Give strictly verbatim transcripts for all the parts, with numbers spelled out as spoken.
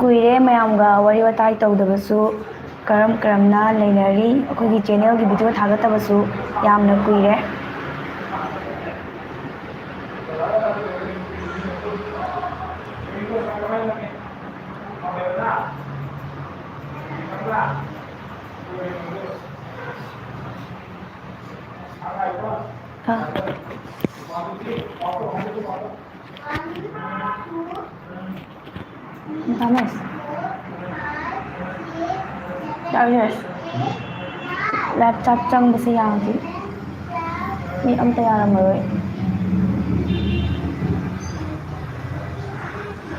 ꯀꯨꯏꯔꯦ ꯃꯌꯥꯝꯒ ꯋꯥꯔꯤ ꯋꯥꯇꯥꯏ ꯇꯧꯗꯕꯁꯨ꯫ ꯀꯔꯝ ꯀꯔꯝꯅ ꯂꯩꯅꯔꯤ? ꯑꯩꯈꯣꯏꯒꯤ ꯆꯦꯅꯦꯜꯒꯤ ꯚꯤꯗꯤꯑꯣ ꯊꯥꯒꯠꯇꯕꯁꯨ ꯌꯥꯝꯅ ꯀꯨꯏꯔꯦ꯫ ꯂꯥꯏꯞ ꯆꯥꯠ ꯆꯪꯕꯁꯦ ꯌꯥꯔꯗꯤ ꯃꯤ ꯑꯝꯇ ꯌꯥꯔꯝꯃꯔꯣꯏ꯫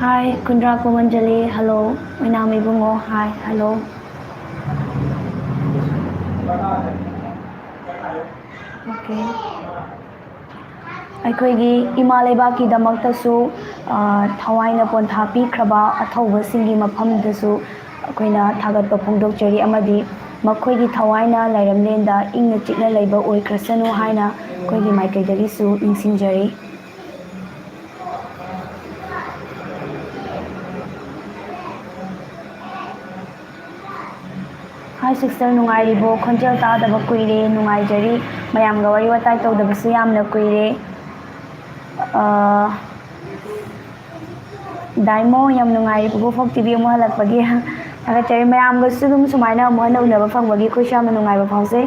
ꯍꯥꯏ ꯀꯨꯟꯗ꯭ꯔꯥ ꯀꯣꯃꯟꯖꯂꯤ, ꯍꯜꯂꯣ꯫ ꯑꯣꯏꯅꯥꯝ ꯏꯕꯨꯡꯉꯣ, ꯍꯥꯏ, ꯍꯜꯂꯣ꯫ ꯑꯣꯀꯦ꯫ ꯑꯩꯈꯣꯏꯒꯤ ꯏꯃꯥ ꯂꯩꯕꯥꯛꯀꯤꯗꯃꯛꯇꯁꯨ, ꯑ, ꯊꯋꯥꯏꯅ ꯄꯣꯟꯊꯥ ꯄꯤꯈ꯭ꯔꯕ ꯑꯊꯧꯕꯁꯤꯡꯒꯤ ꯃꯐꯝꯗꯁꯨ ꯑꯩꯈꯣꯏꯅ ꯊꯥꯒꯠꯄ ꯐꯣꯡꯗꯣꯛꯆꯔꯤ, ꯑꯃꯗꯤ ꯃꯈꯣꯏꯒꯤ ꯊꯋꯥꯏꯅ ꯂꯥꯏꯔꯝꯂꯦꯟꯗ ꯏꯪꯅ ꯆꯤꯛꯅ ꯂꯩꯕ ꯑꯣꯏꯈ꯭ꯔꯁꯅꯨ ꯍꯥꯏꯅ ꯑꯩꯈꯣꯏꯒꯤ ꯃꯥꯏꯀꯩꯗꯒꯤꯁꯨ ꯅꯤꯡꯁꯤꯡꯖꯔꯤ꯫ ꯍꯥꯏ ꯁꯤꯁꯇꯔ, ꯅꯨꯡꯉꯥꯏꯔꯤꯕꯣ? ꯈꯣꯟꯖꯦꯜ ꯇꯥꯗꯕ ꯀꯨꯏꯔꯦ꯫ ꯅꯨꯡꯉꯥꯏꯖꯔꯤ꯫ ꯃꯌꯥꯝꯒ ꯋꯥꯔꯤ ꯋꯥꯇꯥꯏ ꯇꯧꯗꯕꯁꯨ ꯌꯥꯝꯅ ꯀꯨꯏꯔꯦ꯫ ꯑ, ꯗꯥꯏꯃꯣ, ꯌꯥꯝ ꯅꯨꯡꯉꯥꯏꯔꯦ ꯄꯨꯄꯨ ꯐꯣꯛ ꯇꯤ ꯚꯤ ꯑꯃꯨꯛ ꯍꯜꯂꯛꯄꯒꯤ꯫ ꯊꯥꯒꯠꯆꯔꯤ꯫ ꯃꯌꯥꯝꯒꯁꯨ ꯑꯗꯨꯝ ꯁꯨꯃꯥꯏꯅ ꯑꯃꯨꯛ ꯍꯟꯅ ꯎꯅꯕ ꯐꯪꯕꯒꯤ ꯑꯩꯈꯣꯏꯁꯨ ꯌꯥꯝꯅ ꯅꯨꯡꯉꯥꯏꯕ ꯐꯥꯎꯖꯩ꯫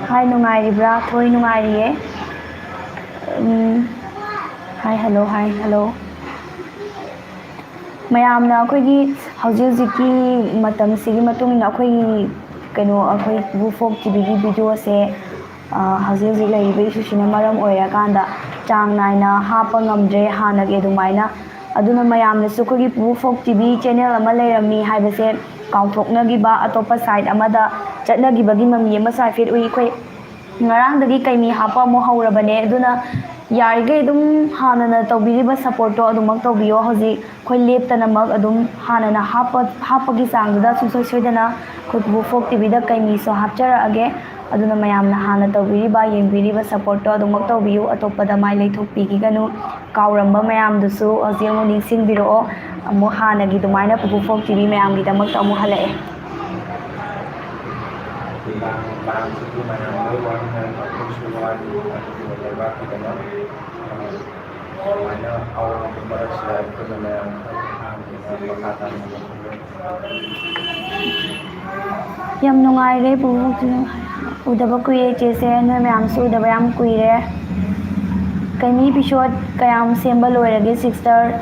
ꯍꯥꯏ, ꯅꯨꯡꯉꯥꯏꯔꯤꯕ꯭ꯔꯥ? ꯊꯣꯏ, ꯅꯨꯡꯉꯥꯏꯔꯤꯌꯦ꯫ ꯎꯝ, ꯍꯥꯏ, ꯍꯜꯂꯣ, ꯍꯥꯏ, ꯍꯜꯂꯣ꯫ ꯃꯌꯥꯝꯅ ꯑꯩꯈꯣꯏꯒꯤ ꯍꯧꯖꯤꯛ ꯍꯧꯖꯤꯛꯀꯤ ꯃꯇꯝꯁꯤꯒꯤ ꯃꯇꯨꯡ ꯏꯟꯅ ꯑꯩꯈꯣꯏꯒꯤ ꯀꯩꯅꯣ, ꯑꯩꯈꯣꯏ ꯄꯨꯄꯨ ꯐꯣꯛ ꯇꯤ ꯚꯤꯒꯤ ꯚꯤꯗꯤꯑꯣꯁꯦ, ꯑ, ꯍꯧꯖꯤꯛ ꯍꯧꯖꯤꯛ ꯂꯩꯔꯤꯕ ꯏꯁꯨꯁꯤꯅ ꯃꯔꯝ ꯑꯣꯏꯔꯀꯥꯟꯗ ꯆꯥꯡ ꯅꯥꯏꯅ ꯍꯥꯞꯄ ꯉꯝꯗ꯭ꯔꯦ ꯍꯥꯟꯅꯒꯤ ꯑꯗꯨꯃꯥꯏꯅ꯫ ꯑꯗꯨꯅ ꯃꯌꯥꯝꯅꯁꯨ ꯑꯩꯈꯣꯏꯒꯤ ꯄꯨꯄꯨ ꯐꯣꯛ ꯇꯤ ꯚꯤ ꯆꯦꯅꯦꯜ ꯑꯃ ꯂꯩꯔꯝꯃꯤ ꯍꯥꯏꯕꯁꯦ ꯀꯥꯎꯊꯣꯛꯅꯈꯤꯕ, ꯑꯇꯣꯞꯄ ꯁꯥꯏꯠ ꯑꯃꯗ ꯆꯠꯅꯈꯤꯕꯒꯤ ꯃꯃꯤ ꯑꯃꯁꯨ ꯍꯥꯏꯐꯦꯠ ꯎꯏ꯫ ꯑꯩꯈꯣꯏ ꯉꯔꯥꯡꯗꯒꯤ ꯀꯩꯃꯤ ꯍꯥꯞꯄ ꯑꯃꯨꯛ ꯍꯧꯔꯕꯅꯦ꯫ ꯑꯗꯨꯅ ꯌꯥꯔꯤꯈꯩ ꯑꯗꯨꯝ ꯍꯥꯟꯅꯅ ꯇꯧꯕꯤꯔꯤꯕ ꯁꯞꯄꯣꯔꯠꯇꯣ ꯑꯗꯨꯃꯛ ꯇꯧꯕꯤꯌꯣ꯫ ꯍꯧꯖꯤꯛ ꯑꯩꯈꯣꯏ ꯂꯦꯞꯇꯅꯃꯛ ꯑꯗꯨꯝ ꯍꯥꯟꯅꯅ ꯍꯥꯞꯄ ꯍꯥꯞꯄꯒꯤ ꯆꯥꯡꯗꯨꯗ ꯁꯨꯡꯁꯣꯏ ꯁꯣꯏꯗꯅ ꯑꯩꯈꯣꯏ ꯄꯨꯄꯨ ꯐꯣꯛ ꯇꯤꯚꯤꯗ ꯀꯩꯃꯤꯁꯨ ꯍꯥꯞꯆꯔꯛꯑꯒꯦ꯫ ꯑꯗꯨꯅ ꯃꯌꯥꯝꯅ ꯍꯥꯟꯅ ꯇꯧꯕꯤꯔꯤꯕ, ꯌꯦꯡꯕꯤꯔꯤꯕ ꯁꯞꯄꯣꯔꯠꯇꯣ ꯑꯗꯨꯃꯛ ꯇꯧꯕꯤꯌꯨ꯫ ꯑꯇꯣꯞꯄꯗ ꯃꯥꯏ ꯂꯩꯊꯣꯛꯄꯤꯈꯤꯒꯅꯨ꯫ ꯀꯥꯎꯔꯝꯕ ꯃꯌꯥꯝꯗꯨꯁꯨ ꯍꯧꯖꯤꯛ ꯑꯃꯨꯛ ꯅꯤꯡꯁꯤꯡꯕꯤꯔꯛꯑꯣ꯫ ꯑꯃꯨꯛ ꯍꯥꯟꯅꯒꯤ ꯑꯗꯨꯃꯥꯏꯅ ꯄꯨꯄꯨ ꯐꯣꯛ ꯇꯤꯚꯤ ꯃꯌꯥꯝꯒꯤꯗꯃꯛꯇ ꯑꯃꯨꯛ ꯍꯜꯂꯛꯑꯦ꯫ ꯃꯌꯥꯝ ꯂꯣꯏ ꯋꯥꯃꯤꯟꯅꯔꯒ ꯑꯩꯈꯣꯏꯁꯨ ꯋꯥꯔꯤ ꯑꯗꯨꯒ ꯂꯩꯕꯥꯛꯀꯤꯗꯃꯛ ꯁꯨꯃꯥꯏꯅ ꯑꯋꯥꯕ ꯃꯔꯛꯁꯤꯗ ꯑꯩꯈꯣꯏꯅ ꯃꯌꯥꯝ ꯃꯈꯥ ꯇꯥꯅ ꯌꯥꯝ ꯅꯨꯡꯉꯥꯏꯔꯦ ꯄꯨꯄꯨ ꯎꯗꯕ ꯀꯨꯏꯔꯦ ꯏꯆꯦꯁꯦ, ꯅꯣꯏ ꯃꯌꯥꯝꯁꯨ ꯎꯗꯕ ꯌꯥꯝ ꯀꯨꯏꯔꯦ꯫ ꯀꯩꯃꯤ ꯏꯄꯤꯁꯣꯠ ꯀꯌꯥꯝ ꯁꯦꯝꯕ ꯂꯣꯏꯔꯒꯦ ꯁꯤꯁꯇꯔ?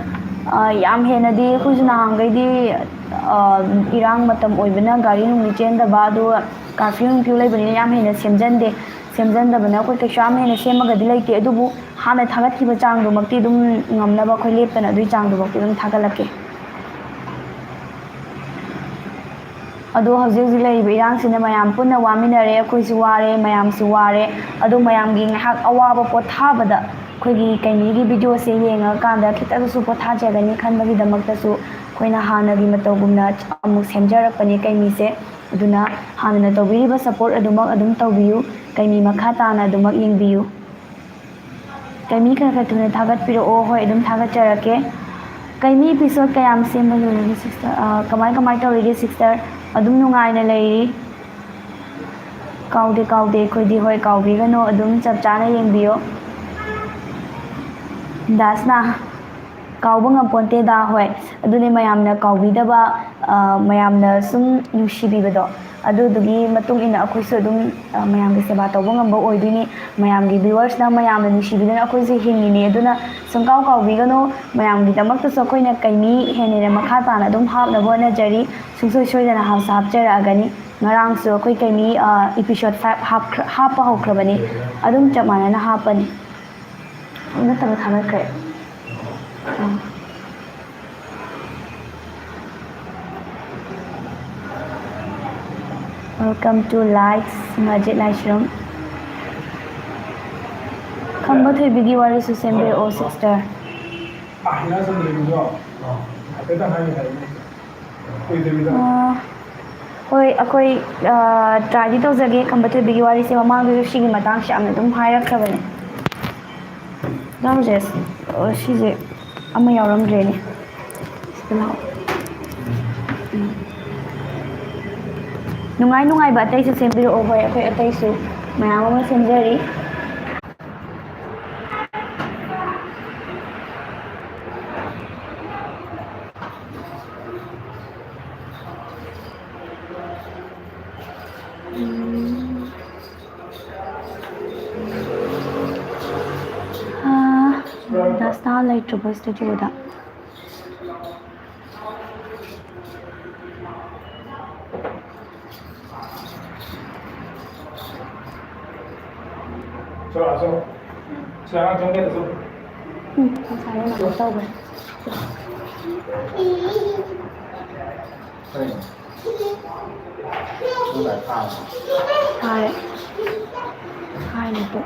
ꯌꯥꯝ ꯍꯦꯟꯅꯗꯤ ꯑꯩꯈꯣꯏꯁꯨ ꯅꯍꯥꯟꯈꯩꯗꯤ ꯏꯔꯥꯡ ꯃꯇꯝ ꯑꯣꯏꯕꯅ ꯒꯥꯔꯤ ꯅꯨꯡꯂꯤ ꯆꯦꯟꯗꯕ, ꯑꯗꯨꯒ ꯀꯥꯔꯐ꯭ꯌꯨ ꯅꯨꯡꯐ꯭ꯌꯨ ꯂꯩꯕꯅꯤꯅ ꯌꯥꯝ ꯍꯦꯟꯅ ꯁꯦꯝꯖꯟꯗꯦ꯫ ꯁꯦꯝꯖꯟꯗꯕꯅ ꯑꯩꯈꯣꯏ ꯀꯩꯁꯨ ꯌꯥꯝ ꯍꯦꯟꯅ ꯁꯦꯝꯃꯒꯗꯤ ꯂꯩꯇꯦ, ꯑꯗꯨꯕꯨ ꯍꯥꯟꯅ ꯊꯥꯒꯠꯈꯤꯕ ꯆꯥꯡꯗꯨꯃꯛꯇꯤ ꯑꯗꯨꯝ ꯉꯝꯅꯕ ꯑꯩꯈꯣꯏ ꯂꯦꯞꯇꯅ ꯑꯗꯨꯒꯤ ꯆꯥꯡꯗꯨꯃꯛꯇꯤ ꯑꯗꯨꯝ ꯊꯥꯒꯠꯂꯛꯀꯦ꯫ ꯑꯗꯣ ꯍꯧꯖꯤꯛ ꯍꯧꯖꯤꯛ ꯂꯩꯔꯤꯕ ꯏꯔꯥꯡꯁꯤꯅ ꯃꯌꯥꯝ ꯄꯨꯟꯅ ꯋꯥꯃꯤꯟꯅꯔꯦ, ꯑꯩꯈꯣꯏꯁꯨ ꯋꯥꯔꯦ, ꯃꯌꯥꯝꯁꯨ ꯋꯥꯔꯦ꯫ ꯑꯗꯣ ꯃꯌꯥꯝꯒꯤ ꯉꯥꯏꯍꯥꯛ ꯑꯋꯥꯕ ꯄꯣꯊꯥꯕꯗ ꯑꯩꯈꯣꯏꯒꯤ ꯀꯩꯅꯤꯒꯤ ꯚꯤꯗꯤꯑꯣꯁꯦ ꯌꯦꯡꯉꯀꯥꯟꯗ ꯈꯤꯇꯪꯁꯨ ꯄꯣꯊꯥꯖꯒꯅꯤ ꯈꯟꯕꯒꯤꯗꯃꯛꯇꯁꯨ ꯑꯩꯈꯣꯏꯅ ꯍꯥꯟꯅꯒꯤ ꯃꯇꯧꯒꯨꯝꯅ ꯑꯃꯨꯛ ꯁꯦꯝꯖꯔꯛꯄꯅꯦ ꯀꯩꯅꯤꯁꯦ꯫ ꯑꯗꯨꯅ ꯍꯥꯟꯅꯅ ꯇꯧꯕꯤꯔꯤꯕ ꯁꯞꯄꯣꯔꯠ ꯑꯗꯨꯃꯛ ꯑꯗꯨꯝ ꯇꯧꯕꯤꯌꯨ꯫ ꯀꯩꯅꯤ ꯃꯈꯥ ꯇꯥꯅ ꯑꯗꯨꯃꯛ ꯌꯦꯡꯕꯤꯌꯨ꯫ ꯀꯩꯃꯤ ꯈꯔ ꯈꯔ ꯊꯨꯅ ꯊꯥꯒꯠꯄꯤꯔꯛꯑꯣ꯫ ꯍꯣꯏ, ꯑꯗꯨꯝ ꯊꯥꯒꯠꯆꯔꯛꯀꯦ꯫ ꯀꯩꯃꯤ ꯏꯄꯤꯁꯣꯠ ꯀꯌꯥꯝ ꯁꯦꯝꯕ ꯂꯣꯏꯔꯒꯦ ꯁꯤꯁꯇꯔ? ꯑꯥ, ꯀꯃꯥꯏ ꯀꯃꯥꯏ ꯇꯧꯔꯤꯒꯦ ꯁꯤꯁꯇꯔ? ꯑꯗꯨꯝ ꯅꯨꯡꯉꯥꯏꯅ ꯂꯩꯔꯤ꯫ ꯀꯥꯎꯗꯦ ꯀꯥꯎꯗꯦ ꯑꯩꯈꯣꯏꯗꯤ꯫ ꯍꯣꯏ, ꯀꯥꯎꯕꯤꯒꯅꯨ, ꯑꯗꯨꯝ ꯆꯞ ꯆꯥꯅ ꯌꯦꯡꯕꯤꯌꯣ꯫ ꯗꯥꯁꯅꯥ, ꯀꯥꯎꯕ ꯉꯝꯄꯣꯟꯇꯦꯗ꯫ ꯍꯣꯏ, ꯑꯗꯨꯅꯦ, ꯃꯌꯥꯝꯅ ꯀꯥꯎꯕꯤꯗꯕ, ꯑ, ꯃꯌꯥꯝꯅ ꯁꯨꯝ ꯅꯨꯡꯁꯤꯕꯤꯕꯗꯣ, ꯑꯗꯨꯗꯨꯒꯤ ꯃꯇꯨꯡ ꯏꯟꯅ ꯑꯩꯈꯣꯏꯁꯨ ꯑꯗꯨꯝ, ꯑ, ꯃꯌꯥꯝꯒꯤ ꯁꯦꯕꯥ ꯇꯧꯕ ꯉꯝꯕ ꯑꯣꯏꯗꯣꯏꯅꯤ꯫ ꯃꯌꯥꯝꯒꯤ ꯚ꯭ꯌꯨꯋꯔꯁꯅ ꯃꯌꯥꯝꯅ ꯅꯨꯡꯁꯤꯕꯤꯗꯨꯅ ꯑꯩꯈꯣꯏꯁꯨ ꯍꯤꯡꯉꯤꯅꯤ꯫ ꯑꯗꯨꯅ ꯁꯨꯡꯀꯥꯎ ꯀꯥꯎꯕꯤꯒꯅꯨ꯫ ꯃꯌꯥꯝꯒꯤꯗꯃꯛꯇꯁꯨ ꯑꯩꯈꯣꯏꯅ ꯀꯩꯃꯤ ꯍꯦꯟꯅ ꯍꯦꯟꯅ ꯃꯈꯥ ꯇꯥꯅ ꯑꯗꯨꯝ ꯍꯥꯞꯅꯕ ꯍꯣꯠꯅꯖꯔꯤ꯫ ꯁꯨꯡꯁꯣꯏ ꯁꯣꯏꯗꯅ ꯍꯥꯞꯁꯨ ꯍꯥꯞꯆꯔꯛꯑꯒꯅꯤ꯫ ꯉꯔꯥꯡꯁꯨ ꯑꯩꯈꯣꯏ ꯀꯩꯃꯤ, ꯑ, ꯏꯄꯤꯁꯣꯠ ꯐꯥꯏꯚ ꯍꯥꯞꯈ꯭ꯔ-, ꯍꯥꯞꯄ ꯍꯧꯈ꯭ꯔꯕꯅꯤ꯫ ꯑꯗꯨꯝ ꯆꯞ ꯃꯥꯟꯅꯅ ꯍꯥꯞꯄꯅꯤ꯫ ꯅꯠꯇꯕ ꯊꯥꯒꯠꯈ꯭ꯔꯦ꯫ ꯎꯝ꯫ Welcome to Lights, ꯃꯖꯤꯠ ꯂꯥꯏꯁ꯭ꯔꯝ꯫ ꯈꯝꯕ ꯊꯣꯏꯕꯤꯒꯤ ꯋꯥꯔꯤꯁꯨ ꯁꯦꯝꯕꯤꯔꯛꯑꯣ, ꯁꯤꯁꯇꯔ꯫ ꯑꯥ, ꯍꯣꯏ, ꯑꯩꯈꯣꯏ, ꯑ, ꯇ꯭ꯔꯥꯏꯗꯤ ꯇꯧꯖꯒꯦ꯫ ꯈꯝꯕ ꯊꯣꯏꯕꯤꯒꯤ ꯋꯥꯔꯤꯁꯦ ꯃꯃꯥꯡꯗꯁꯨ ꯁꯤꯒꯤ ꯃꯇꯥꯡꯁꯦ ꯌꯥꯝꯅ ꯑꯗꯨꯝ ꯍꯥꯏꯔꯛꯈ꯭ꯔꯕꯅꯦ꯫ ꯌꯥꯎꯔꯤꯁꯦ, ꯑ, ꯁꯤꯁꯦ ꯑꯃ ꯌꯥꯎꯔꯝꯗ꯭ꯔꯦꯅꯦ꯫ ꯁꯤꯗ ꯂꯥꯛꯑꯣ꯫ ꯎꯝ꯫ ꯅꯨꯡꯉꯥꯏ ꯅꯨꯡꯉꯥꯏꯕ ꯑꯇꯩꯁꯨ ꯁꯦꯝꯕꯤꯔꯛꯑꯣ꯫ ꯍꯣꯏ, ꯑꯩꯈꯣꯏ ꯑꯇꯩꯁꯨ ꯃꯌꯥꯝ ꯑꯃ ꯁꯦꯝꯖꯔꯤ꯫ ꯎꯝ꯫ ꯑꯥ, ꯗꯥꯁꯅꯥ ꯂꯩꯇ꯭ꯔꯕꯣ ꯁ꯭ꯇꯨꯗꯤꯑꯣꯗ? ꯎꯝ, ꯉꯁꯥꯏ ꯀꯩꯅꯣ ꯇꯧꯈ꯭ꯔꯦ꯫ ꯍꯥꯏ꯫ ꯍꯥꯏꯅꯦ ꯇꯨ꯫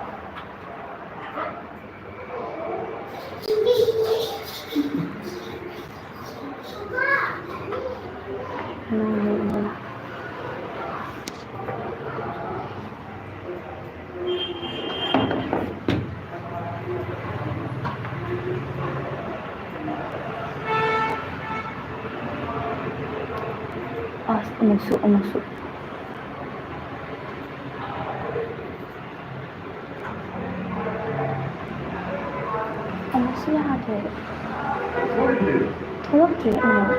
ꯑꯁ, ꯑꯃꯨꯛꯁꯨ, ꯑꯃꯨꯛꯁꯨ꯫ ꯑꯃꯨꯛꯁꯨ ꯌꯥꯗ꯭ꯔꯦ꯫ ꯊꯣꯛꯂꯛꯇ꯭ꯔꯦ ꯑꯃꯨꯛ꯫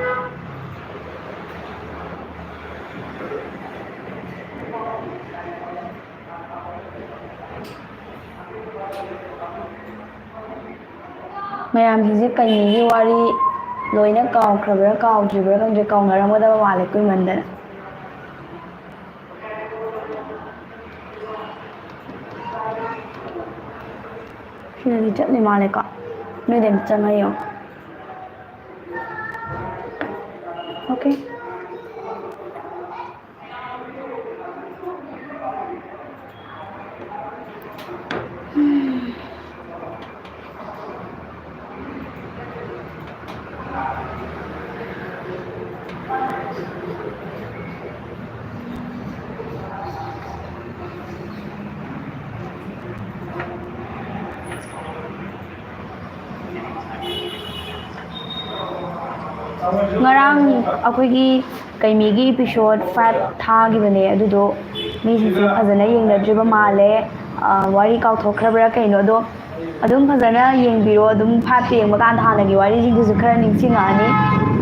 ꯃꯌꯥꯝꯁꯤꯡꯁꯦ ꯀꯩꯅꯣꯒꯤ ꯋꯥꯔꯤ ꯂꯣꯏꯅ ꯀꯥꯎꯈ꯭ꯔꯕ꯭ꯔꯥ ꯀꯥꯎꯗ꯭ꯔꯤꯕ꯭ꯔꯥ ꯈꯪꯗ꯭ꯔꯦ, ꯀꯥꯎꯅꯔꯝꯒꯗꯕ ꯃꯥꯜꯂꯦ ꯀꯨꯏꯃꯟꯗꯅ꯫ ꯁꯤꯗꯗꯤ ꯆꯠꯂꯤ ꯃꯥꯜꯂꯦꯀꯣ, ꯅꯣꯏꯗ ꯑꯝꯇ ꯆꯪꯉ ꯌꯦꯡꯉꯣ꯫ ꯑꯣꯀꯦ꯫ ꯉꯔꯥꯡ ꯑꯩꯈꯣꯏꯒꯤ ꯀꯩꯃꯤꯒꯤ episode five ꯊꯥꯈꯤꯕꯅꯦ, ꯑꯗꯨꯗꯣ ꯃꯤꯁꯤꯡꯁꯦ ꯐꯖꯅ ꯌꯦꯡꯅꯗ꯭ꯔꯤꯕ ꯃꯥꯜꯂꯦ꯫ ꯑ, ꯋꯥꯔꯤ ꯀꯥꯎꯊꯣꯛꯈ꯭ꯔꯕ꯭ꯔꯥ ꯀꯩꯅꯣ, ꯑꯗꯣ ꯑꯗꯨꯝ ꯐꯖꯅ ꯌꯦꯡꯕꯤꯔꯣ꯫ ꯑꯗꯨꯝ five ꯌꯦꯡꯕ ꯀꯥꯟꯗ ꯍꯥꯟꯅꯒꯤ ꯋꯥꯔꯤꯁꯤꯡꯗꯨꯁꯨ ꯈꯔ ꯅꯤꯡꯁꯤꯡꯉꯛꯑꯅꯤ,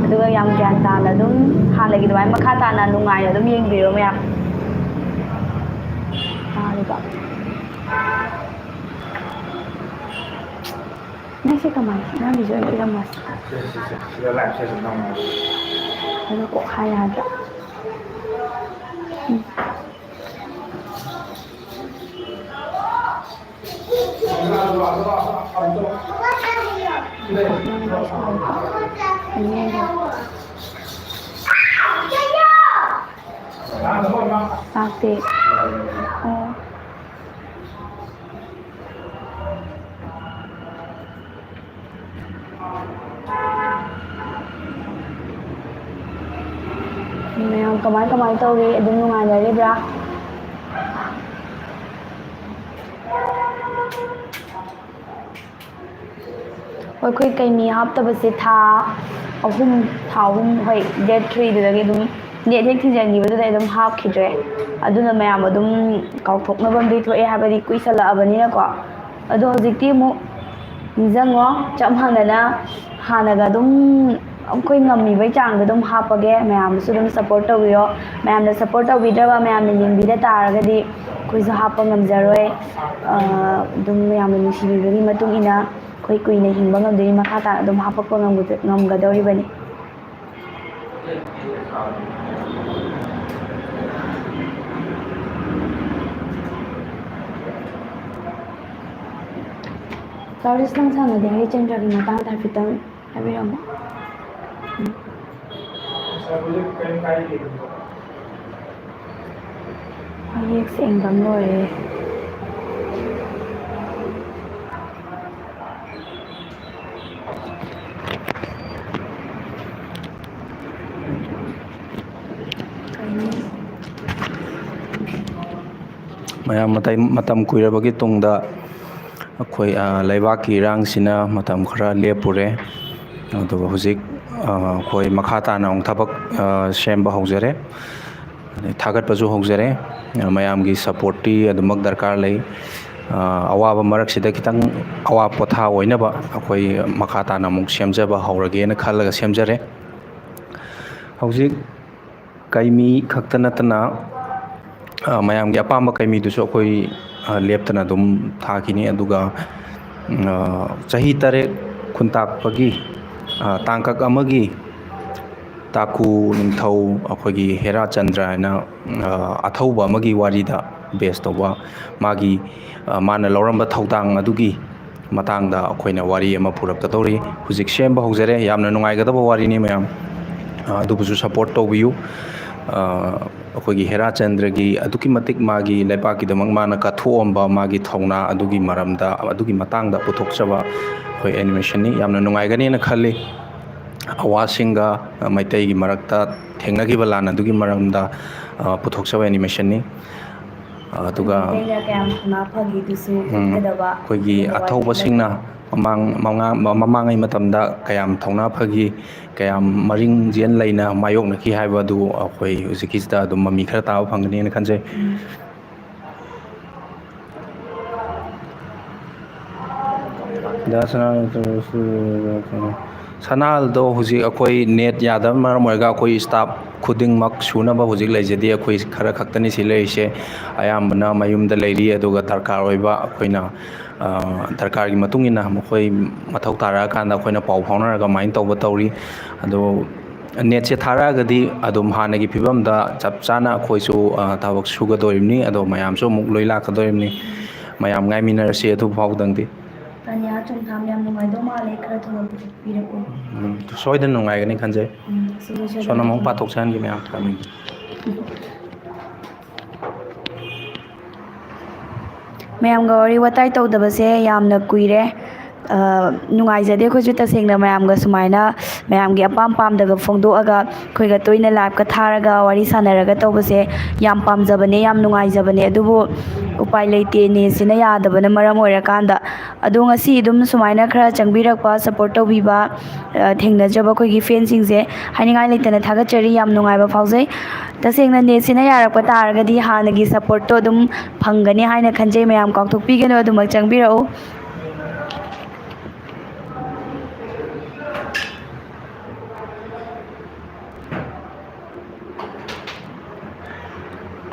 ꯑꯗꯨꯒ ꯌꯥꯝ ꯒ꯭ꯌꯥꯟ ꯇꯥꯅ ꯑꯗꯨꯝ ꯍꯥꯟꯅꯒꯤ ꯑꯗꯨꯃꯥꯏꯅ ꯃꯈꯥ ꯇꯥꯅ ꯅꯨꯡꯉꯥꯏꯅ ꯑꯗꯨꯝ ꯌꯦꯡꯕꯤꯔꯣ ꯃꯌꯥꯝ꯫ ꯇꯥꯔꯤꯕ? ꯅꯪꯁꯦ ꯀꯃꯥꯏꯅ? ꯅꯪꯒꯤꯁꯨ ꯑꯣꯏꯅ ꯏꯔꯝꯃꯣꯁꯦ꯫ ꯁꯤꯗ ꯂꯥꯏꯞꯁꯦ ꯑꯗꯨꯝ ꯅꯝꯃꯣ꯫ ꯑꯗꯨ ꯀꯣꯛ ꯍꯥꯏ ꯌꯥꯗ꯭ꯔꯥ? ꯎꯝ꯫ ꯂꯥꯛꯇꯦ꯫ ꯑꯣ꯫ ꯃꯌꯥꯝ ꯀꯃꯥꯏ ꯀꯃꯥꯏ ꯇꯧꯔꯤ? ꯑꯗꯨꯝ ꯅꯨꯡꯉꯥꯏꯅꯔꯤꯕ꯭ꯔꯥ? ꯍꯣꯏ, ꯑꯩꯈꯣꯏ ꯀꯩꯃꯤ ꯍꯥꯞꯇꯕꯁꯦ ꯊꯥ ꯑꯍꯨꯝ, ꯊꯥ ꯑꯍꯨꯝ, ꯍꯣꯏ, date threeꯗꯨꯗꯒꯤ ꯑꯗꯨꯝ net ꯍꯦꯛ ꯊꯤꯡꯖꯤꯟꯈꯤꯕꯗꯨꯗ ꯑꯗꯨꯝ ꯍꯥꯞꯈꯤꯗ꯭ꯔꯦ꯫ ꯑꯗꯨꯅ ꯃꯌꯥꯝ ꯑꯗꯨꯝ ꯀꯥꯎꯊꯣꯛꯅꯕ ꯑꯃꯗꯤ ꯊꯣꯛꯑꯦ, ꯍꯥꯏꯕꯗꯤ ꯀꯨꯏꯁꯜꯂꯛꯑꯕꯅꯤꯅꯀꯣ꯫ ꯑꯗꯣ ꯍꯧꯖꯤꯛꯇꯤ ꯑꯃꯨꯛ ꯅꯤꯡꯁꯤꯡꯉꯣ, ꯆꯞ ꯃꯥꯟꯅꯅ ꯍꯥꯟꯅꯒ ꯑꯗꯨꯝ ꯑꯩꯈꯣꯏ ꯉꯝꯃꯤꯕꯩ ꯆꯥꯡꯗ ꯑꯗꯨꯝ ꯍꯥꯞꯄꯒꯦ꯫ ꯃꯌꯥꯝꯅꯁꯨ ꯑꯗꯨꯝ support ꯇꯧꯕꯤꯔꯣ꯫ ꯃꯌꯥꯝꯅ support ꯇꯧꯕꯤꯗ꯭ꯔꯕ, ꯃꯌꯥꯝꯅ ꯌꯦꯡꯕꯤꯗ ꯇꯥꯔꯒꯗꯤ ꯑꯩꯈꯣꯏꯁꯨ ꯍꯥꯞꯄ ꯉꯝꯖꯔꯣꯏ꯫ ꯑ, ꯑꯗꯨꯝ ꯃꯌꯥꯝꯅ ꯅꯨꯡꯁꯤꯕꯤꯕꯒꯤ ꯃꯇꯨꯡ ꯏꯟꯅ ꯑꯩꯈꯣꯏ ꯀꯨꯏꯅ ꯍꯤꯡꯕ ꯉꯝꯗꯣꯏꯅꯤ, ꯃꯈꯥ ꯇꯥꯅ ꯑꯗꯨꯝ ꯍꯥꯞꯄꯛꯄ ꯉꯝꯒꯗ-, ꯉꯝꯒꯗꯧꯔꯤꯕꯅꯤ꯫ ꯆꯥꯔꯂꯤꯁ, ꯅꯪ ꯁꯪꯉꯗꯤ ꯍꯔꯤꯆꯟꯗ꯭ꯔꯒꯤ ꯃꯇꯥꯡꯗ ꯍꯥꯏꯐꯦꯠꯇꯪ ꯍꯥꯏꯕꯤꯔꯝꯃꯣ꯫ ꯎꯝ꯫ ꯃꯌꯦꯛ ꯁꯦꯡꯕ ꯑꯃ ꯂꯣꯏꯔꯦ꯫ ꯃꯌꯥꯝ ꯃꯇꯝ ꯀꯨꯏꯔꯕꯒꯤ ꯇꯨꯡꯗ ꯑꯩꯈꯣꯏ, ꯑ, ꯂꯩꯕꯥꯛꯀꯤ ꯏꯔꯥꯡꯁꯤꯅ ꯃꯇꯝ ꯈꯔ ꯂꯦꯞꯄꯨꯔꯦ꯫ ꯑꯗꯨꯒ ꯍꯧꯖꯤꯛ, ꯑ, ꯑꯩꯈꯣꯏ ꯃꯈꯥ ꯇꯥꯅ ꯑꯃꯨꯛ ꯊꯕꯛ ꯁꯦꯝꯕ ꯍꯧꯖꯔꯦ꯫ ꯊꯥꯒꯠꯄꯁꯨ ꯍꯧꯖꯔꯦ꯫ ꯃꯌꯥꯝꯒꯤ ꯁꯞꯄꯣꯔꯠꯇꯤ ꯑꯗꯨꯃꯛ ꯗꯔꯀꯥꯔ ꯂꯩ꯫ ꯑꯋꯥꯕ ꯃꯔꯛꯁꯤꯗ ꯈꯤꯇꯪ ꯑꯋꯥ ꯄꯣꯊꯥ ꯑꯣꯏꯅꯕ ꯑꯩꯈꯣꯏ ꯃꯈꯥ ꯇꯥꯅ ꯑꯃꯨꯛ ꯁꯦꯝꯖꯕ ꯍꯧꯔꯒꯦꯅ ꯈꯜꯂꯒ ꯁꯦꯝꯖꯔꯦ꯫ ꯍꯧꯖꯤꯛ ꯀꯩꯃꯤ ꯈꯛꯇ ꯅꯠꯇꯅ ꯃꯌꯥꯝꯒꯤ ꯑꯄꯥꯝꯕ ꯀꯩꯃꯤꯗꯨꯁꯨ ꯑꯩꯈꯣꯏ ꯂꯦꯞꯇꯅ ꯑꯗꯨꯝ ꯊꯥꯈꯤꯅꯤ꯫ ꯑꯗꯨꯒ ꯆꯍꯤ ꯇꯔꯦꯠ ꯈꯨꯟꯇꯥꯛꯄꯒꯤ ꯇꯥꯡꯀꯛ ꯑꯃꯒꯤ ꯇꯥꯀꯨ ꯅꯤꯡꯊꯧ ꯑꯩꯈꯣꯏꯒꯤ ꯍꯦꯔꯥ ꯆꯟꯗ꯭ꯔ ꯍꯥꯏꯅ ꯑꯊꯧꯕ ꯑꯃꯒꯤ ꯋꯥꯔꯤꯗ ꯕꯦꯁ ꯇꯧꯕ ꯃꯥꯒꯤ ꯃꯥꯅ ꯂꯧꯔꯝꯕ ꯊꯧꯗꯥꯡ ꯑꯗꯨꯒꯤ ꯃꯇꯥꯡꯗ ꯑꯩꯈꯣꯏꯅ ꯋꯥꯔꯤ ꯑꯃ ꯄꯨꯔꯛꯀꯗꯧꯔꯤ꯫ ꯍꯧꯖꯤꯛ ꯁꯦꯝꯕ ꯍꯧꯖꯔꯦ꯫ ꯌꯥꯝꯅ ꯅꯨꯡꯉꯥꯏꯒꯗꯕ ꯋꯥꯔꯤꯅꯤ ꯃꯌꯥꯝ꯫ ꯑꯗꯨꯕꯨꯁꯨ ꯁꯞꯄꯣꯔꯠ ꯇꯧꯕꯤꯌꯨ꯫ ꯑꯩꯈꯣꯏꯒꯤ ꯍꯦꯔꯥ ꯆꯟꯗ꯭ꯔꯒꯤ ꯑꯗꯨꯛꯀꯤ ꯃꯇꯤꯛ ꯃꯥꯒꯤ ꯂꯩꯄꯥꯛꯀꯤꯗꯃꯛ ꯃꯥꯅ ꯀꯠꯊꯣꯛꯑꯝꯕ ꯃꯥꯒꯤ ꯊꯧꯅꯥ ꯑꯗꯨꯒꯤ ꯃꯔꯝꯗ, ꯑꯗꯨꯒꯤ ꯃꯇꯥꯡꯗ ꯄꯨꯊꯣꯛꯆꯕ ꯑꯩꯈꯣꯏ ꯑꯦꯅꯤꯃꯦꯁꯟꯅꯤ꯫ ꯌꯥꯝꯅ ꯅꯨꯡꯉꯥꯏꯒꯅꯦꯅ ꯈꯜꯂꯤ꯫ ꯑꯋꯥꯁꯤꯡꯒ ꯃꯩꯇꯩꯒꯤ ꯃꯔꯛꯇ ꯊꯦꯡꯅꯈꯤꯕ ꯂꯥꯟ ꯑꯗꯨꯒꯤ ꯃꯔꯝꯗ ꯄꯨꯊꯣꯛꯆꯕ ꯑꯦꯅꯤꯃꯦꯁꯟꯅꯤ꯫ ꯑꯗꯨꯒ ꯃꯩꯇꯩꯅ ꯀꯌꯥꯝ ꯊꯧꯅꯥ ꯐꯈꯤꯗꯨꯁꯨ ꯎꯝ, ꯎꯠꯀꯗꯕ ꯑꯩꯈꯣꯏꯒꯤ ꯑꯗꯨꯒ ꯑꯊꯧꯕꯁꯤꯡꯅ ꯃꯃꯥꯡ ꯃꯃꯥꯡꯉꯩ ꯃꯇꯝꯗ ꯀꯌꯥꯝ ꯊꯧꯅꯥ ꯐꯈꯤ, ꯀꯌꯥꯝ ꯃꯔꯤꯡꯖꯦꯜ ꯂꯩꯅ ꯃꯥꯌꯣꯛꯅꯈꯤ ꯍꯥꯏꯕ ꯑꯗꯨ ꯑꯩꯈꯣꯏ ꯍꯧꯖꯤꯛꯀꯤꯁꯤꯗ ꯑꯗꯨꯝ ꯃꯃꯤ ꯈꯔ ꯇꯥꯕ ꯐꯪꯒꯅꯤꯅ ꯈꯟꯖꯩ꯫ ꯎꯝ꯫ ꯁꯅꯥꯗꯣ ꯍꯧꯖꯤꯛ ꯑꯩꯈꯣꯏ ꯅꯦꯠ ꯌꯥꯗꯕ ꯃꯔꯝ ꯑꯣꯏꯔꯒ ꯑꯩꯈꯣꯏ ꯁ꯭ꯇꯥꯐ ꯈꯨꯗꯤꯡꯃꯛ ꯁꯨꯅꯕ ꯍꯧꯖꯤꯛ ꯂꯩꯖꯗꯦ꯫ ꯑꯩꯈꯣꯏ ꯈꯔ ꯈꯛꯇꯅꯤ ꯁꯤ ꯂꯩꯔꯤꯁꯦ꯫ ꯑꯌꯥꯝꯕꯅ ꯃꯌꯨꯝꯗ ꯂꯩꯔꯤ꯫ ꯑꯗꯨꯒ ꯗꯔꯀꯥꯔ ꯑꯣꯏꯕ ꯑꯩꯈꯣꯏꯅ ꯗꯔꯀꯥꯔꯒꯤ ꯃꯇꯨꯡ ꯏꯟꯅ ꯃꯈꯣꯏ ꯃꯊꯧ ꯇꯥꯔꯛꯑꯀꯥꯟꯗ ꯑꯩꯈꯣꯏꯅ ꯄꯥꯎ ꯐꯥꯎꯅꯔꯒ ꯑꯗꯨꯃꯥꯏꯅ ꯇꯧꯕ ꯇꯧꯔꯤ꯫ ꯑꯗꯣ ꯅꯦꯠꯁꯦ ꯊꯥꯔꯛꯑꯒꯗꯤ ꯑꯗꯨꯝ ꯍꯥꯟꯅꯒꯤ ꯐꯤꯕꯝꯗ ꯆꯞ ꯆꯥꯅ ꯑꯩꯈꯣꯏꯁꯨ ꯊꯕꯛ ꯁꯨꯒꯗꯣꯔꯤꯕꯅꯤ꯫ ꯑꯗꯣ ꯃꯌꯥꯝꯁꯨ ꯑꯃꯨꯛ ꯂꯣꯏ ꯂꯥꯛꯀꯗꯣꯔꯤꯕꯅꯤ꯫ ꯃꯌꯥꯝ ꯉꯥꯏꯃꯤꯟꯅꯔꯁꯤ ꯑꯗꯨ ꯐꯥꯎꯗꯪꯗꯤ꯫ ꯇꯥꯅꯤꯌꯥ ꯆꯨꯝꯊꯥꯝ, ꯌꯥꯝ ꯅꯨꯡꯉꯥꯏꯗꯧ ꯃꯥꯜꯂꯦ, ꯈꯔ ꯊꯨꯅ ꯄꯤꯔꯛꯎ꯫ ꯎꯝ, ꯁꯣꯏꯗꯅ ꯅꯨꯡꯉꯥꯏꯒꯅꯤ ꯈꯟꯖꯩ꯫ ꯎꯝ, ꯁꯣꯏꯗꯅ ꯁꯣꯝꯅ ꯑꯃꯨꯛ ꯁꯣꯏꯗꯅ꯫ ꯄꯥꯊꯣꯛꯆꯍꯟꯒꯦ ꯃꯌꯥꯝ ꯇꯥꯃꯤꯟ꯫ ꯃꯌꯥꯝꯒ ꯋꯥꯔꯤ ꯋꯥꯇꯥꯏ ꯇꯧꯗꯕꯁꯦ ꯌꯥꯝꯅ ꯀꯨꯏꯔꯦ꯫ ꯑ, ꯅꯨꯡꯉꯥꯏꯖꯗꯦ꯫ ꯑꯩꯈꯣꯏꯁꯨ ꯇꯁꯦꯡꯅ ꯃꯌꯥꯝꯒ ꯁꯨꯃꯥꯏꯅ ꯃꯌꯥꯝꯒꯤ ꯑꯄꯥꯝ ꯄꯥꯝꯗꯕ ꯐꯣꯡꯗꯣꯛꯑꯒ ꯑꯩꯈꯣꯏꯒ ꯇꯣꯏꯅ live-ꯀ ꯊꯥꯔꯒ ꯋꯥꯔꯤ ꯁꯥꯟꯅꯔꯒ ꯇꯧꯕꯁꯦ ꯌꯥꯝ ꯄꯥꯝꯖꯕꯅꯦ, ꯌꯥꯝ ꯅꯨꯡꯉꯥꯏꯖꯕꯅꯦ꯫ ꯑꯗꯨꯕꯨ ꯎꯄꯥꯏ ꯂꯩꯇꯦ, net-ꯁꯤꯅ ꯌꯥꯗꯕꯅ ꯃꯔꯝ ꯑꯣꯏꯔꯀꯥꯟꯗ꯫ ꯑꯗꯣ ꯉꯁꯤ ꯑꯗꯨꯝ ꯁꯨꯃꯥꯏꯅ ꯈꯔ ꯆꯪꯕꯤꯔꯛꯄ, support ꯇꯧꯕꯤꯕ, ꯑ, ꯊꯦꯡꯅꯖꯕ ꯑꯩꯈꯣꯏꯒꯤ fan-ꯁꯤꯡꯁꯦ ꯍꯥꯏꯅꯤꯡꯉꯥꯏ ꯂꯩꯇꯅ ꯊꯥꯒꯠꯆꯔꯤ, ꯌꯥꯝ ꯅꯨꯡꯉꯥꯏꯕ ꯐꯥꯎꯖꯩ꯫ ꯇꯁꯦꯡꯅ net-ꯁꯤꯅ ꯌꯥꯔꯛꯄ ꯇꯥꯔꯒꯗꯤ ꯍꯥꯟꯅꯒꯤ support-ꯇꯣ ꯑꯗꯨꯝ ꯐꯪꯒꯅꯤ ꯍꯥꯏꯅ ꯈꯟꯖꯩ꯫ ꯃꯌꯥꯝ ꯀꯥꯎꯊꯣꯛꯄꯤꯒꯅꯨ, ꯑꯗꯨꯃꯛ ꯆꯪꯕꯤꯔꯛꯎ꯫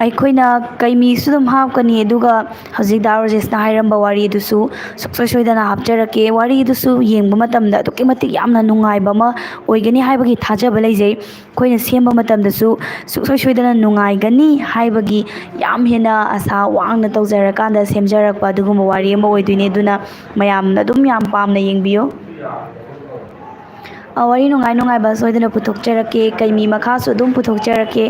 ꯑꯩꯈꯣꯏꯅ ꯀꯩꯃꯤꯁꯨ ꯑꯗꯨꯝ ꯍꯥꯞꯀꯅꯤ, ꯑꯗꯨꯒ ꯍꯧꯖꯤꯛ ꯗꯥ ꯔꯣꯖꯦꯁꯅ ꯍꯥꯏꯔꯝꯕ ꯋꯥꯔꯤꯗꯨꯁꯨ ꯁꯨꯡꯁꯣꯏ ꯁꯣꯏꯗꯅ ꯍꯥꯞꯆꯔꯛꯀꯦ꯫ ꯋꯥꯔꯤꯗꯨꯁꯨ ꯌꯦꯡꯕ ꯃꯇꯝꯗ ꯑꯗꯨꯛꯀꯤ ꯃꯇꯤꯛ ꯌꯥꯝꯅ ꯅꯨꯡꯉꯥꯏꯕ ꯑꯃ ꯑꯣꯏꯒꯅꯤ ꯍꯥꯏꯕꯒꯤ ꯊꯥꯖꯕ ꯂꯩꯖꯩ꯫ ꯑꯩꯈꯣꯏꯅ ꯁꯦꯝꯕ ꯃꯇꯝꯗꯁꯨ ꯁꯨꯡꯁꯣꯏ ꯁꯣꯏꯗꯅ ꯅꯨꯡꯉꯥꯏꯒꯅꯤ ꯍꯥꯏꯕꯒꯤ ꯌꯥꯝ ꯍꯦꯟꯅ ꯑꯁꯥ ꯋꯥꯡꯅ ꯇꯧꯖꯔꯀꯥꯟꯗ ꯁꯦꯝꯖꯔꯛꯄ ꯑꯗꯨꯒꯨꯝꯕ ꯋꯥꯔꯤ ꯑꯃ ꯑꯣꯏꯗꯣꯏꯅꯦ꯫ ꯑꯗꯨꯅ ꯃꯌꯥꯝꯅ ꯑꯗꯨꯝ ꯌꯥꯝ ꯄꯥꯝꯅ ꯌꯦꯡꯕꯤꯌꯨ꯫ ꯑ, ꯋꯥꯔꯤ ꯅꯨꯡꯉꯥꯏ ꯅꯨꯡꯉꯥꯏꯕ ꯁꯣꯏꯗꯅ ꯄꯨꯊꯣꯛꯆꯔꯛꯀꯦ, ꯀꯩꯃꯤ ꯃꯈꯥꯁꯨ ꯑꯗꯨꯝ ꯄꯨꯊꯣꯛꯆꯔꯛꯀꯦ꯫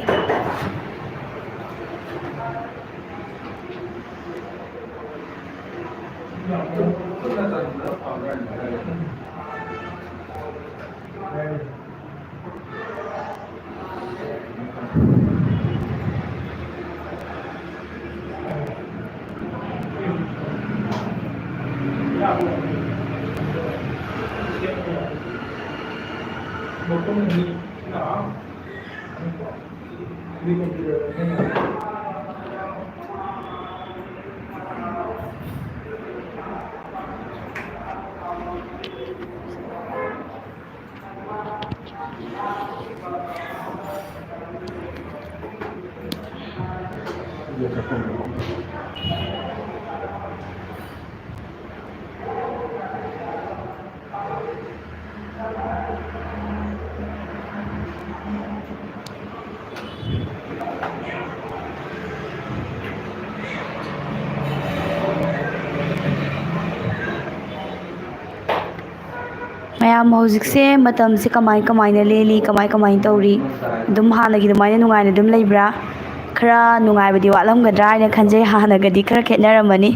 ꯃꯌꯥꯝ, ꯍꯧꯖꯤꯛꯁꯦ ꯃꯇꯝꯁꯦ ꯀꯃꯥꯏ ꯀꯃꯥꯏꯅ ꯂꯦꯜꯂꯤ, ꯀꯃꯥꯏ ꯀꯃꯥꯏꯅ ꯇꯧꯔꯤ? ꯑꯗꯨꯝ ꯍꯥꯟꯅꯒꯤ ꯑꯗꯨꯃꯥꯏꯅ ꯅꯨꯡꯉꯥꯏꯅ ꯑꯗꯨꯝ ꯂꯩꯕ꯭ꯔꯥ? ꯈꯔ ꯅꯨꯡꯉꯥꯏꯕꯗꯤ ꯋꯥꯠꯂꯝꯒꯗ꯭ꯔꯥ ꯍꯥꯏꯅ ꯈꯟꯖꯩ, ꯍꯥꯟꯅꯒꯗꯤ ꯈꯔ ꯈꯦꯠꯅꯔꯝꯃꯅꯤ꯫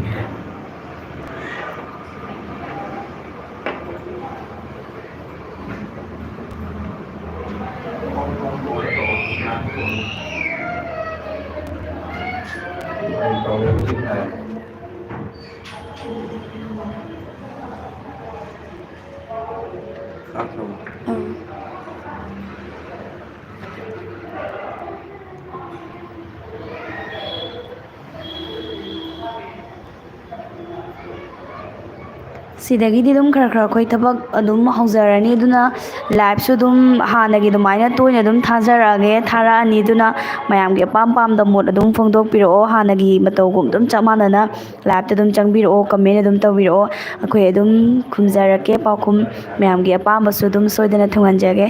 ꯆꯥꯈ꯭ꯔꯕꯣ? ꯑꯥ꯫ ꯁꯤꯗꯒꯤꯗꯤ ꯑꯗꯨꯝ ꯈꯔ ꯈꯔ ꯑꯩꯈꯣꯏ ꯊꯕꯛ ꯑꯗꯨꯝ ꯍꯧꯖꯔꯅꯤ꯫ ꯑꯗꯨꯅ liveꯁꯨ ꯑꯗꯨꯝ ꯍꯥꯟꯅꯒꯤ ꯑꯗꯨꯃꯥꯏꯅ ꯇꯣꯏꯅ ꯑꯗꯨꯝ ꯊꯥꯖꯔꯛꯑꯒꯦ, ꯊꯥꯔꯛꯑꯅꯤ꯫ ꯑꯗꯨꯅ ꯃꯌꯥꯝꯒꯤ ꯑꯄꯥꯝ ꯄꯥꯝꯗ ꯃꯣꯠ ꯑꯗꯨꯝ ꯐꯣꯡꯗꯣꯛꯄꯤꯔꯛꯑꯣ꯫ ꯍꯥꯟꯅꯒꯤ ꯃꯇꯧꯒꯨꯝ ꯑꯗꯨꯝ ꯆꯞ ꯃꯥꯟꯅꯅ liveꯇ ꯑꯗꯨꯝ ꯆꯪꯕꯤꯔꯛꯑꯣ, comment ꯑꯗꯨꯝ ꯇꯧꯕꯤꯔꯛꯑꯣ꯫ ꯑꯩꯈꯣꯏ ꯑꯗꯨꯝ ꯈꯨꯝꯖꯔꯛꯀꯦ, ꯄꯥꯎꯈꯨꯝ ꯃꯌꯥꯝꯒꯤ ꯑꯄꯥꯝꯕꯁꯨ ꯑꯗꯨꯝ ꯁꯣꯏꯗꯅ ꯊꯨꯡꯍꯟꯖꯒꯦ꯫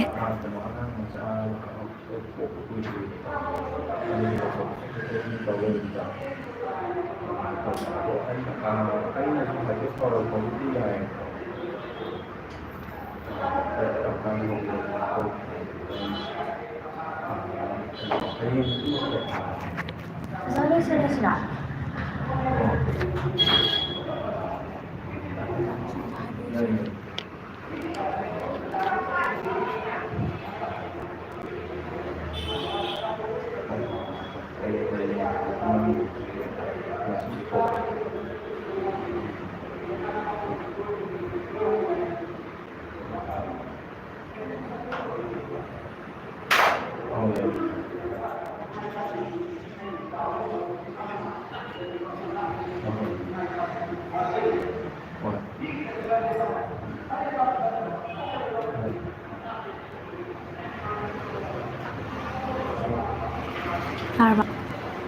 ꯇꯥꯔꯕ?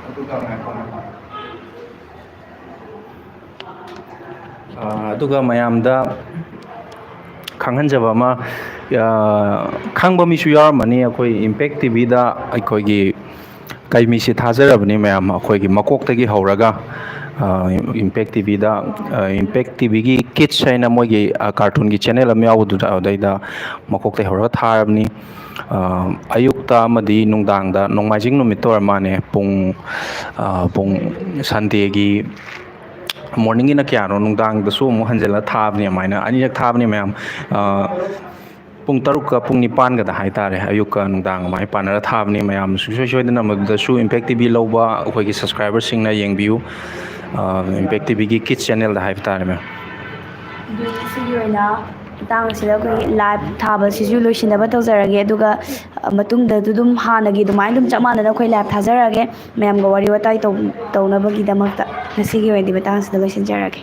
ꯑꯗꯨꯒ ꯉꯥꯏꯈꯣ, ꯉꯥꯏꯈꯣ꯫ ꯑ, ꯑꯗꯨꯒ ꯃꯌꯥꯝꯗ ꯈꯪꯍꯟꯖꯕ ꯑꯃ, ꯑ, ꯈꯪꯕ ꯃꯤꯁꯨ ꯌꯥꯎꯔꯝꯃꯅꯤ꯫ ꯑꯩꯈꯣꯏ Impact TVꯗ ꯑꯩꯈꯣꯏꯒꯤ ꯀꯩꯃꯤꯁꯤ ꯊꯥꯖꯔꯕꯅꯤ ꯃꯌꯥꯝ, ꯑꯩꯈꯣꯏꯒꯤ ꯃꯀꯣꯛꯇꯒꯤ ꯍꯧꯔꯒ, ꯑ, Impact TVꯗ, ꯑ, Impact TVꯒꯤ Kids ꯍꯥꯏꯅ ꯃꯣꯏꯒꯤ, ꯑ, cartoonꯒꯤ channel ꯑꯃ ꯌꯥꯎꯕꯗꯨꯗ, ꯑꯗꯩꯗ ꯃꯀꯣꯛꯇꯒꯤ ꯍꯧꯔꯒ ꯊꯥꯔꯕꯅꯤ꯫ ꯑ, ꯑꯌꯨꯛꯇ ꯑꯃꯗꯤ ꯅꯨꯡꯗꯥꯡꯗ, ꯅꯣꯡꯃꯥꯏꯖꯤꯡ ꯅꯨꯃꯤꯠꯇ ꯑꯣꯏꯔ ꯃꯥꯜꯂꯦ, ꯄꯨꯡ, ꯑ, ꯄꯨꯡ Sundayꯒꯤ morningꯒꯤꯅ ꯀꯌꯥꯅꯣ, ꯅꯨꯡꯗꯥꯡꯗꯁꯨ ꯑꯃꯨꯛ ꯍꯟꯖꯤꯜꯂ ꯊꯥꯕꯅꯤ, ꯑꯗꯨꯃꯥꯏꯅ ꯑꯅꯤꯔꯛ ꯊꯥꯕꯅꯤ ꯃꯌꯥꯝ꯫ ꯑ, ꯄꯨꯡ ꯇꯔꯨꯛꯀ ꯄꯨꯡ ꯅꯤꯄꯥꯟꯒꯗ ꯍꯥꯏꯇꯥꯔꯦ, ꯑꯌꯨꯛꯀ ꯅꯨꯡꯗꯥꯡ ꯑꯗꯨꯃꯥꯏꯅ ꯄꯥꯟꯅꯔ ꯊꯥꯕꯅꯤ꯫ ꯃꯌꯥꯝ ꯁꯨꯡꯁꯣꯏ ꯁꯣꯏꯗꯅ ꯃꯗꯨꯗꯁꯨ ꯏꯝꯄꯦꯛ ꯇꯤ ꯚꯤ ꯂꯧꯕ ꯑꯩꯈꯣꯏꯒꯤ ꯁꯕꯁꯀ꯭ꯔꯥꯏꯕꯔꯁꯤꯡꯅ ꯌꯦꯡꯕꯤꯌꯨ꯫ ꯏꯝꯄꯦꯛ ꯇꯤ ꯚꯤꯒꯤ ꯀꯤꯠꯁ ꯆꯦꯅꯦꯜꯗ ꯍꯥꯏꯕ ꯇꯥꯔꯦ, ꯃꯦꯝ꯫ ꯑꯗꯨꯗꯤ ꯁꯤꯒꯤ ꯑꯣꯏꯅ ꯃꯇꯥꯡ ꯑꯁꯤꯗ ꯑꯩꯈꯣꯏ ꯂꯥꯏꯚ ꯊꯥꯕꯁꯤꯁꯨ ꯂꯣꯏꯁꯤꯟꯅꯕ ꯇꯧꯖꯔꯒꯦ, ꯑꯗꯨꯒ ꯃꯇꯨꯡꯗꯁꯨ ꯑꯗꯨꯝ ꯍꯥꯟꯅꯒꯤ ꯑꯗꯨꯃꯥꯏꯅ ꯑꯗꯨꯝ ꯆꯞ ꯃꯥꯟꯅꯅ ꯑꯩꯈꯣꯏ ꯂꯥꯏꯚ ꯊꯥꯖꯔꯛꯑꯒꯦ, ꯃꯌꯥꯝꯒ ꯋꯥꯔꯤ ꯋꯥꯇꯥꯏ ꯇꯧ-, ꯇꯧꯅꯕꯒꯤꯗꯃꯛꯇ꯫ ꯉꯁꯤꯒꯤ ꯑꯣꯏꯅꯗꯤ ꯃꯇꯥꯡ ꯑꯁꯤꯗ ꯂꯣꯏꯁꯤꯟꯖꯔꯒꯦ꯫